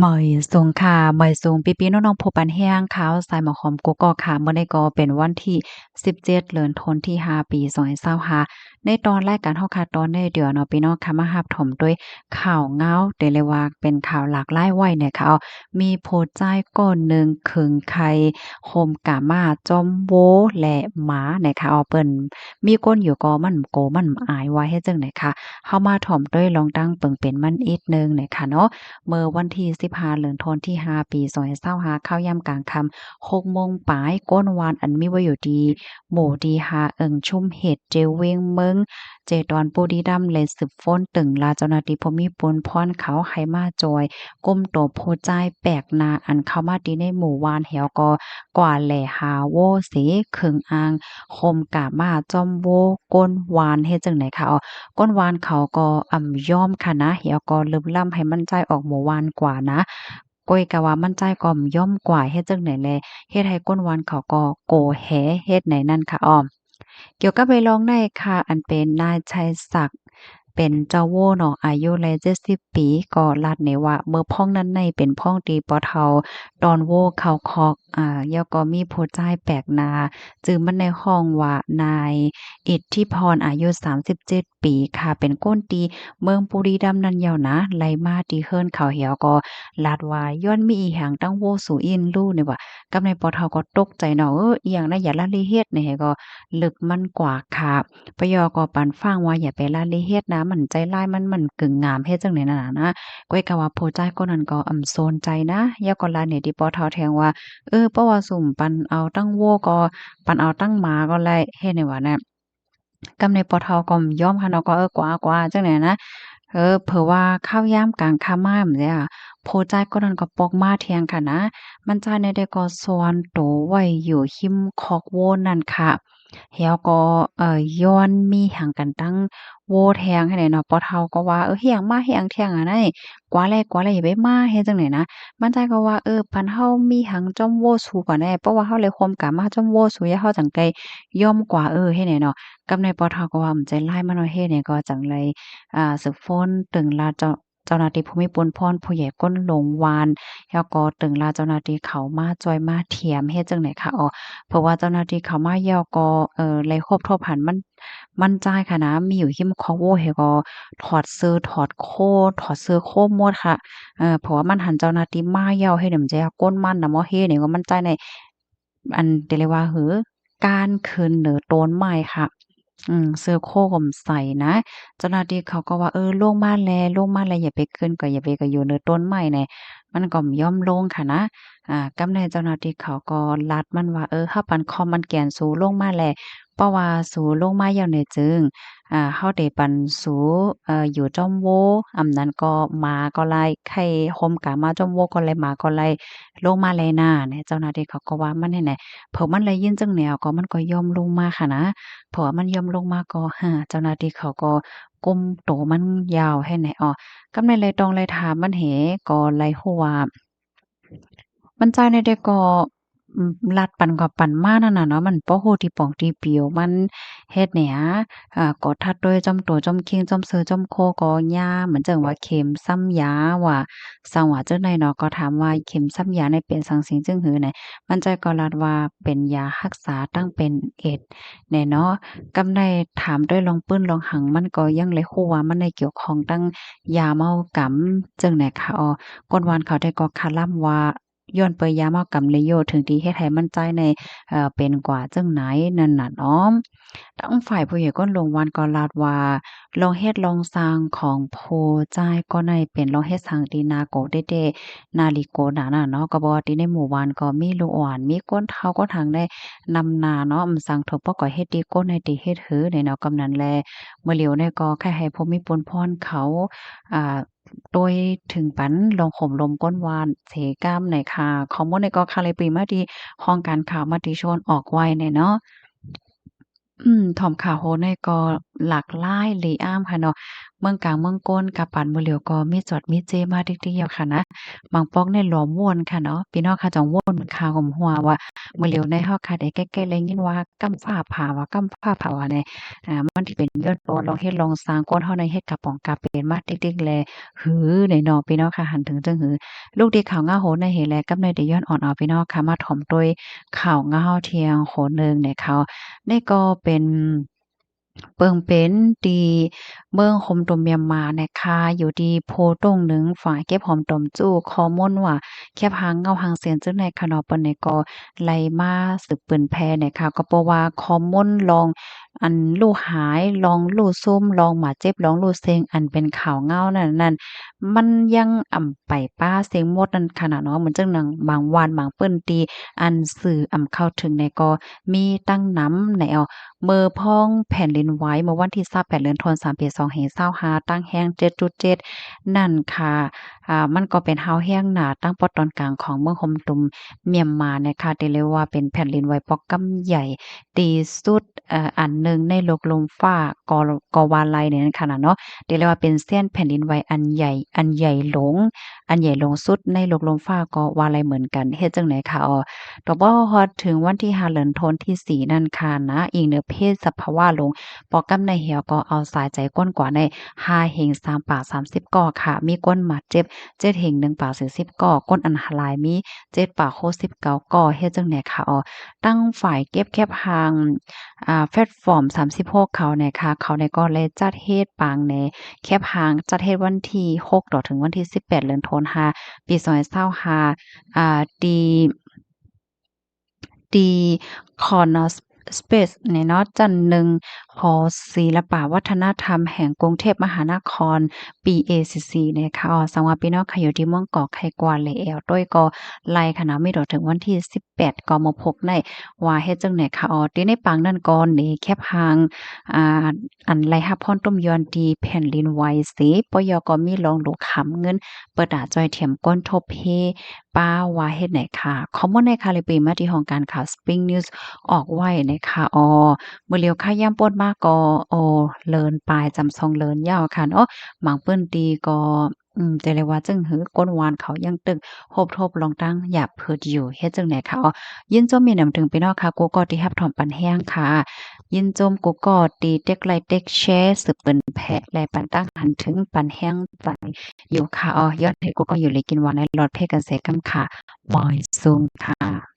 ເມຍສູງຄ່ະ ເມຍສູງ ພີ່ໆນ້ອງໆຜູ້ປັນແຮງ ຂ່າວສາຍໝາກຫອມກຸກກອກຄ່ະ. ມື້ນີ້ກໍເປັນວັນທີສິບເຈັດ ເດືອນທັນທີຫ້າ ປີສອງພັນຊາວຫ້າ ໃນຕອນລາຍການເຮົາຄ່ະ ຕອນນີ້ດຽວເນາະ ພີ່ນ້ອງຄ່ະ ມາຮັບຊົມດ້ວຍຂ່າວງາວ ເດເລວ່າເປັນຂ່າວຫຼາກຫຼາຍໄວ້ແນ່ຄ່ະ. ມີຜູ້ຊາຍຄົນໜຶ່ງ ຄຶງໄຄ ໂຮມກາມາຈ້ອມໂວ ແລະ ໝາແນ່ຄ່ະ. ເອົາ ເພິ່ນມີກົ້ນຢູ່ກໍມັນໂກມັນອາຍວ່າເຮັດຈັ່ງໃດຄ່ະ. ເຮົາມາຖົມດ້ວຍລອງຕັ້ງເປີງເປັນມັນອີກໜຶ່ງແນ່ຄ່ະເນາະ. ເມື່ອວັນທີສິບຫ້າ ເດືອນທັນທີຫ້າ ປີສອງພັນຊາວຫ້າ ເຂົ້າຍາມກາງຄ່ຳ ຫົກໂມງປາຍ ກົ້ນວານອັນມີໄວ້ຢູ່ທີ່ໝູ່ທີຫ້າ ເອີງຊຸມເຫດ ເຈວຽງເມືອງ ເຈຕອນບຸລີລັມ ແລະ ສືບໂຟນຕຶງລາເຈົ້າໜ້າທີ່ຜູ້ມີບຸນພອນເຂົາໃຫ້ມາຊ່ອຍ ກຸມໂຕຜູ້ຊາຍແປກໜ້າ ອັນເຂົ້າມາທີ່ໃນໝູ່ວານ ແລ້ວກໍກວາດແລ່ຫາໂວເສ ເຄື່ອງອ້າງໂຮມກາມາຈ້ອມໂວ ກົ້ນວານເຮັດຈັ່ງໃດຄ່ະ. ເອົາ ກົ້ນວານເຂົາກໍອຳຍອມຄ່ະນະ ແລ້ວກໍລຶບລ້ຳໃຫ້ມັນຊາຍອອກໝູ່ວານກວ່ານະ. ກ້ອຍກະວ່າມັນຊາຍກໍອຳຍອມກວ່າ ເຮັດຈັ່ງໃດແລ ເຮັດໃຫ້ກົ້ນວານເຂົາກໍໂກແຮ ເຮັດໃນນັ້ນຄ່ະ. ເອົາ ກ່ຽວກັບເລື່ອງໃນຄ່າ ອັນເປັນນາຍໄຊສັກ ເປັນເຈົ້າໂວເນາະ ອາຍຸໄລເຈັດສິບປີ ກໍລາດແນ່ວ່າ ເມື່ອພອງນັ້ນໃນເປັນພອງທີ່ພໍ່ເຖົ້າຕ້ອນໂວເຂົ້າຄອກ ອາ ແລ້ວກໍມີຜູ້ຊາຍແປກໜ້າ ຊື່ມັນໃນຫ້ອງວ່ານາຍອິດທິພອນ ອາຍຸສາມສິບເຈັດປີຄ່ະ ເປັນຄົນທີ່ເມືອງບຸລີລັມນັ້ນເຍົານະ ໄລ່ມາທີ່ເຮືອນເຂົາ ແລ້ວກໍລາດວ່າ ຍ້ອນມີອີ່ຫຍັງຕັ້ງໂວສູອີ່ຫັ້ນລູ ນີ້ວ່າ. ກັບໃນພໍ່ເຖົ້າກໍຕົກໃຈເນາະ ເອີ ອີ່ຫຍັງນະ ຢ່າລະເລເຮັດ ນີ້ ແລ້ວກໍລຶບມັນກວ່າຄ່ະ. ປະຢໍກໍປັນຟັງວ່າຢ່າໄປລະເລເຮັດນະ ມັນໃຈຮ້າຍ ມັນ ມັນກຶງງາມ ເຮັດຈັ່ງໃດນັ້ນນະ. ກ້ອຍກະວ່າຜູ້ຊາຍຄົນນັ້ນກໍອຳສົນໃຈນະ ແລ້ວກໍລາແນ່ທີ່ພໍ່ເຖົ້າແທງວ່າ ເອີ ເພາະວ່າສຸມປັນເອົາຕັ້ງໂວກໍ ປັນເອົາຕັ້ງໝາກໍໄດ້ ເຮັດໃນວ່ານະ. ກຳໃນພໍ່ເຖົ້າກໍຍອມຄ່ະເນາະ ກໍເອີ ກວ່າ ກວ່າ ຈັ່ງໃດນະ. ເອີ ເຜີວ່າເຂົ້າຍາມກາງຄ່ຳມາແລ້ວ ຜູ້ຊາຍຄົນນັ້ນກໍປົກມາແທງຄ່ະນະ. ມັນຊາຍແນວໃດກໍຊ່ອນໂຕໄວ້ຢູ່ຮິມຄອກໂວນັ້ນຄ່ະ. ແລ້ວກໍ ເອີ ຍ້ອນມີຫຍັງກັນຕັ້ງໂວແທງຫັ້ນແຫຼະເນາະ. ພໍ່ເຖົ້າກໍວ່າ ເອີ ເຮັດຫຍັງມາ ເຮັດຫຍັງແທງອັນໃດ ກວ່າແລ້ ກວ່າແລ້ ຢ່າໄປມາ ເຮັດຈັ່ງໃດນະ. ມັນຊາຍກໍວ່າ ເອີ ປານເຮົາມີຫຍັງຈ້ອມໂວສູກ່ອນແດ່ ເພາະວ່າເຮົາໄດ້ໂຮມກາມາຈ້ອມໂວສູ ແລ້ວເຮົາຈັ່ງໄດ້ຍອມກວ່າ ເອີ ເຮັດໃດເນາະ. ກຳໃນພໍ່ເຖົ້າກໍວ່າ ອືມ ໃຈຮ້າຍມັນເນາະ ເຮັດໃດກໍຈັ່ງໄດ້ ອາ ສືບໂຟນຕຶງລາເຈົ້າ ເຈົ້າໜ້າທີ່ຜູ້ມີບຸນພອນ ຜູ້ໃຫຍ່ກົ້ນໂລງວານ ແລ້ວກໍຕຶງລາເຈົ້າໜ້າທີ່ເຂົາມາຊ່ອຍມາຖຽມ ເຮັດຈັ່ງໃດຄ່ະ. ເພາະວ່າເຈົ້າໜ້າທີ່ເຂົາມາແລ້ວກໍ ເອີ ໄລ່ຮົບທົບຫັນມັນ ມັນຊາຍຄ່ະນະ ມີຢູ່ຮິມຄອກໂວ ແລ້ວກໍຖອດເສື້ອຖອດໂຄ ຖອດເສື້ອໂຄໝົດຄ່ະ. ເອີ ເພາະວ່າມັນຫັນເຈົ້າໜ້າທີ່ມາແລ້ວ ເຮັດໃດມັນຈະກ້ນມັນນະ ໝໍເຮັດໃດກໍມັນຊາຍໃນ ອັນ ເດເລວ່າ ເຫີ ການຂຶ້ນເໜືອຕົ້ນໄມ້ຄ່ະ. ອືມ ເສື້ອໂຄກໍໃສ່ນະ. ເຈົ້າໜ້າທີ່ເຂົາກໍວ່າ ເອີ ລົງມາແລ ລົງມາແລ ຢ່າໄປຂຶ້ນ ກໍຢ່າໄປ ກໍຢູ່ເໜືອຕົ້ນໄມ້ແດ່ ມັນກໍບໍ່ຍອມລົງຄ່ະນະ. ອາ ກຳໃນເຈົ້າໜ້າທີ່ເຂົາກໍລາດມັນວ່າ ເອີ ເຮົາປັນຄອມມັນແກນສູລົງມາແລ ເພາະວ່າສູລົງມາແລ້ວແນ່ຈຶ່ງ ອາ ເຮົາໄດ້ປັນສູ ເອີ ຢູ່ຈ້ອມໂວ ອຳນັ້ນກໍໝາກໍໄລ່ ໃຄໂຮມກາມາຈ້ອມໂວກໍໄລ່ ໝາກໍໄລ່ ລົງມາແລນາ ເຈົ້າໜ້າທີ່ເຂົາກໍວ່າມັນຫັ້ນແຫຼະ. ເພາະມັນໄດ້ຍິນຈັ່ງແນວກໍມັນກໍຍອມລົງມາຄ່ະນະ. ເພາະວ່າມັນຍອມລົງມາກໍ ເຈົ້າໜ້າທີ່ເຂົາກໍກຸມໂຕມັນຍາວຫັ້ນແຫຼະ. ອໍ ກຳໃນໄລ່ຕ້ອງໄລ່ຖາມມັນເຫ ກໍໄດ້ຮູ້ວ່າ ມັນຊາຍແນວໃດກໍ ອືມ ລັດປັນກໍປັນມານັ້ນນະເນາະ ມັນບໍ່ຮູ້ທີ່ປ່ອງທີ່ປິວ ມັນເຮັດແນວ ອາ ກໍທັດດ້ວຍຈ້ອມໂຕຈ້ອມຄີງ ຈ້ອມເສື້ອຈ້ອມໂຄກໍຍາ ເໝືອນຈັ່ງວ່າເຂັມຊ້ຳຢາວ່າ ສັງວ່າຈັ່ງໃດເນາະ. ກໍຖາມວ່າເຂັມຊ້ຳຢານີ້ເປັນສັງສິ່ງຈຶ່ງຫື ນະ ມັນຊາຍກໍລາດວ່າເປັນຢາຮັກສາຕັ້ງເປັນເອດແນ່ເນາະ. ກຳໃນຖາມດ້ວຍລອງປຶ້ນລອງຫຍັງ ມັນກໍຍັງໄດ້ຮູ້ວ່າມັນໄດ້ກ່ຽວຂ້ອງຕັ້ງຢາເມົາກຳ ຈັ່ງໃດຄ່ະ. ອໍ ກົ້ນວານເຂົາໄດ້ກໍຄະລຳວ່າ ຍ້ອນເປີຍຢາເມົາກຳເລໂຍ ເຖິງທີ່ເຮັດໃຫ້ມັນຊາຍໃນ ເອີ ເປັນກວ່າຈັ່ງໃດນັ້ນນະເນາະ. ທາງຝ່າຍຜູ້ໃຫຍ່ກົ້ນໂລງວານກໍລາດວ່າ ລອງເຮັດລອງສ້າງຂອງຜູ້ຊາຍກໍໄດ້ເປັນລອງເຮັດສ້າງທີ່ໜ້າໂກເຕເຕ ໜ້າລິໂກໜານະເນາະ. ກໍບອກວ່າທີ່ໃນໝູ່ບ້ານກໍມີລູກອ່ອນ ມີຄົນເຖົ້າຄົນທັງໄດ້ນຳໜ້າເນາະ ອຳສັງເຖິງບໍ່ກໍເຮັດດີໂກໃນທີ່ເຮັດຫືໃດເນາະ. ກຳນັ້ນແລ ມື້ຫຼຽວນີ້ກໍໃຫ້ ໃຫ້ຜູ້ມີບຸນພອນເຂົາ ອາ ໂດຍເຖິງປັນລອງໂຮມລົມກົ້ນວານເສກຳໃນຄ່າ. ຂໍ້ມູນນີ້ກໍຂ້າໄດ້ປີມາທີ່ຫ້ອງການຂ່າວມະຕິຊົນອອກໄວ້ແນ່ເນາະ. ອືມ ຖອມຂ່າວໂຫໃນກໍຫຼາກຫຼາຍລີອາມຄ່ະເນາະ. ເມືອງກາງເມືອງກົນ ກະປານມື້ຫຼຽວກໍມີຈອດມີເຈມາຕິກໆຢູ່ຄ່ະນະ. ບາງປອກໃນຫຼວມວົນຄ່ະເນາະ ພີ່ນ້ອງຂ້າຈອງວົນເບິ່ງຂ່າວກໍຮູ້ວ່າ ມື້ຫຼຽວໃນເຮົາຄາດແຕ່ແກ້ໆໄດ້ຍິນວ່າກຳຟ້າຜ່າວ່າ ກຳຟ້າຜ່າວ່າແນ່. ອາ ມັນຊິເປັນຍ້ອນຕົວລອງເຮັດລອງສ້າງ ຄົນເຮົາໃນເຮັດກະປອງກະເປນມາຕິກໆແລ ຫື ແນ່ເນາະ ພີ່ນ້ອງຂ້າ ຫັນເຖິງຈັ່ງຫື. ລູກທີ່ຂ່າວງາວໂຫນໃນເຮແລ ກັບໃນທີ່ຍ້ອນອ່ອນເອົາ ພີ່ນ້ອງຂ້າມາຖ່ອມໂຕຍຂ່າວງາວທຽງໂຫນໜຶ່ງແນ່ເຂົາ. ນີ້ກໍເປັນ ເບິ່ງເປັນທີ່ເມືອງໂຄມຕຸມມຽນມາແນ່ຄ່ະ ຢູ່ທີ່ໂພຕົງໜຶ່ງ ຝ່າຍເກັບຫອມຕົມຈູ້ຂໍ້ມູນວ່າ ແຄບຮ່າງເງົາຮ່າງເຊນ ຈຶ່ງໃນຂະນະເປັນນີ້ກໍໄລ່ມາສືບປືນແຜ່ແນ່ຄ່ະ. ກໍເພາະວ່າຂໍ້ມູນລອງອັນລູກຫາຍ ລອງລູກຊຸມ ລອງບາດເຈັບ ລອງລູກເສັງ ອັນເປັນຂ່າວເງົານັ້ນ ນັ້ນ ມັນຍັງອຳໄປປ້າເສັງໝົດນັ້ນຂະນະເນາະ. ເໝືອນຈັ່ງໜຶ່ງບາງວັນບາງພື້ນທີ່ ອັນສື່ອຳເຂົ້າເຖິງແນ່ກໍມີຕັ້ງນຳແນ່. ເມື່ອພ້ອງແຜ່ນດິນໄຫວເມື່ອວັນທີຊາວແປດ ເດືອນທັນວາ ປີສອງພັນຊາວຫ້າ ຕັ້ງແຮງເຈັດຈຸດເຈັດນັ້ນຄ່ະ ອາ ມັນກໍເປັນຮາວແຮງໜາທາງປອກຕອນກາງຂອງເມືອງໂຄມຕຸມມຽນມາແນ່ຄ່ະ ທີ່ເອີ້ນວ່າເປັນແຜ່ນດິນໄຫວປອກກຳໃຫຍ່ທີ່ສຸດ ເອີ ອັນໜຶ່ງໃນໂລກລຸ່ມຟ້າກໍ ກໍວ່າໄດ້ນັ້ນຂະນະເນາະ. ທີ່ເອີ້ນວ່າເປັນເຊັ່ນແຜ່ນດິນໄຫວອັນໃຫຍ່ ອັນໃຫຍ່ຫຼວງ ອັນໃຫຍ່ຫຼວງສຸດໃນໂລກລຸ່ມຟ້າກໍວ່າໄດ້ເໝືອນກັນ. ເຮັດຈັ່ງໃດຄ່ະ ອອ ຕໍ່ບໍ່ຮອດເຖິງວັນທີຫ້າ ເດືອນທັນວາ ທີສີ່ນັ້ນຄ່ະນະ ອີງເໜືອເພດສະພາວະລົງ ປອກກຳໃນແຮວກໍເອົາສາຍໃຈຄົ້ນກວາໃນ ຫ້າເຮັງສາມປາກສາມສິບກໍຄ່ະ ມີຄົນບາດເຈັບ ເຈັດເຮັງໜຶ່ງປາກສີ່ສິບກໍ ຄົນອັນຕະລາຍມີ ເຈັດປາກຫົກສິບເກົ້າກໍ ເຮັດຈັ່ງໃດຄ່ະ ອອ ຕັ້ງຝ່າຍເກັບແຄບຮ່າງ ອາ ແພລດຟອມສາມສິບຫົກເຂົາແນ່ຄ່ະ ເຂົາແນ່ກໍໄດ້ຈັດເຮັດປາງແນ່ແຄບຮ່າງ ຈັດເຮັດວັນທີຫົກຕໍ່ເຖິງວັນທີສິບແປດ ເດືອນທັນວາ ປີສອງພັນຊາວຫ້າ ອາ ທີ່ ທີ່ Corner Space ນີ້ເນາະ ຊັ້ນໜຶ່ງ ຫໍສິລະປະວັດທະນະທຳແຫ່ງກຸງເທບມະຫານະຄອນ ບີ ເອ ຊີ ຊີ ນີ້ຄ່ະ. ສັງວ່າພີ່ນ້ອງໃຜຢູ່ທີ່ເມືອງກອກ ໄຄກວາ ແລ ແອວໂຕ້ຍກໍໄລ່ຄ່ະນະ ມີຕໍ່ເຖິງວັນທີສິບແປດກໍມາພົກໄດ້ວ່າເຮັດຈັ່ງໃດຄ່ະ. ອອ ທີ່ໃນປາງນັ້ນກໍເນ ແຄບຮ່າງ ອາ ອັນໄດ້ຮັບພອນຕົມຍ້ອນທີ່ແຜ່ນດິນໄຫວເສ ປຢ ກໍມີລອງຫຼູຄຳເງິນ ເປີດຕາຈ່ອຍຖຽມກົ້ນທົບເພ ປ້າວ່າເຮັດໃດຄ່ະ. ຂໍ້ມູນໃນຄ່ະ ແລະ ປີມາທີ່ຫ້ອງການຂ່າວ Spring News ອອກໄວ້ໃນຄ່ະ. ອໍ ມື້ຫຼຽວຄ່າ ຍາມປ່ນມາກໍ ໂອ ເລີນປາຍຈຳສອງເລີນຍາວຄ່ະເນາະ. ບາງພື້ນທີ່ກໍ ອືມ ຈະເລີຍກວ່າຈຶ່ງຫື ຄົນວານເຂົາຍັງຕຶກໂຮບທົບລອງຕັ້ງຢາບພືດຢູ່ ເຮັດຈັ່ງໃດຄ່ະ. ອໍ ຍິນຊົມມີນຳເຖິງພີ່ນ້ອງຄ່ະ ກູ່ກໍທີ່ຮັບຖອມປັນແຮງຄ່ະ. ຍິນຊົມກູ່ກໍທີ່ເຕັກໄລ້ເຕັກແຊ ສືບປືນແຜ່ ແລະ ປັນຕັ້ງຫັນເຖິງປັນແຮງໄປ ຢູ່ຄ່ະ. ອໍ ຍ້ອນໃຫ້ກູ່ກໍຢູ່ດີກິນຫວານ ໃນຫຼອດເພກະເສກັມຄ່ະ. ມາຍສູງຄ່ະ.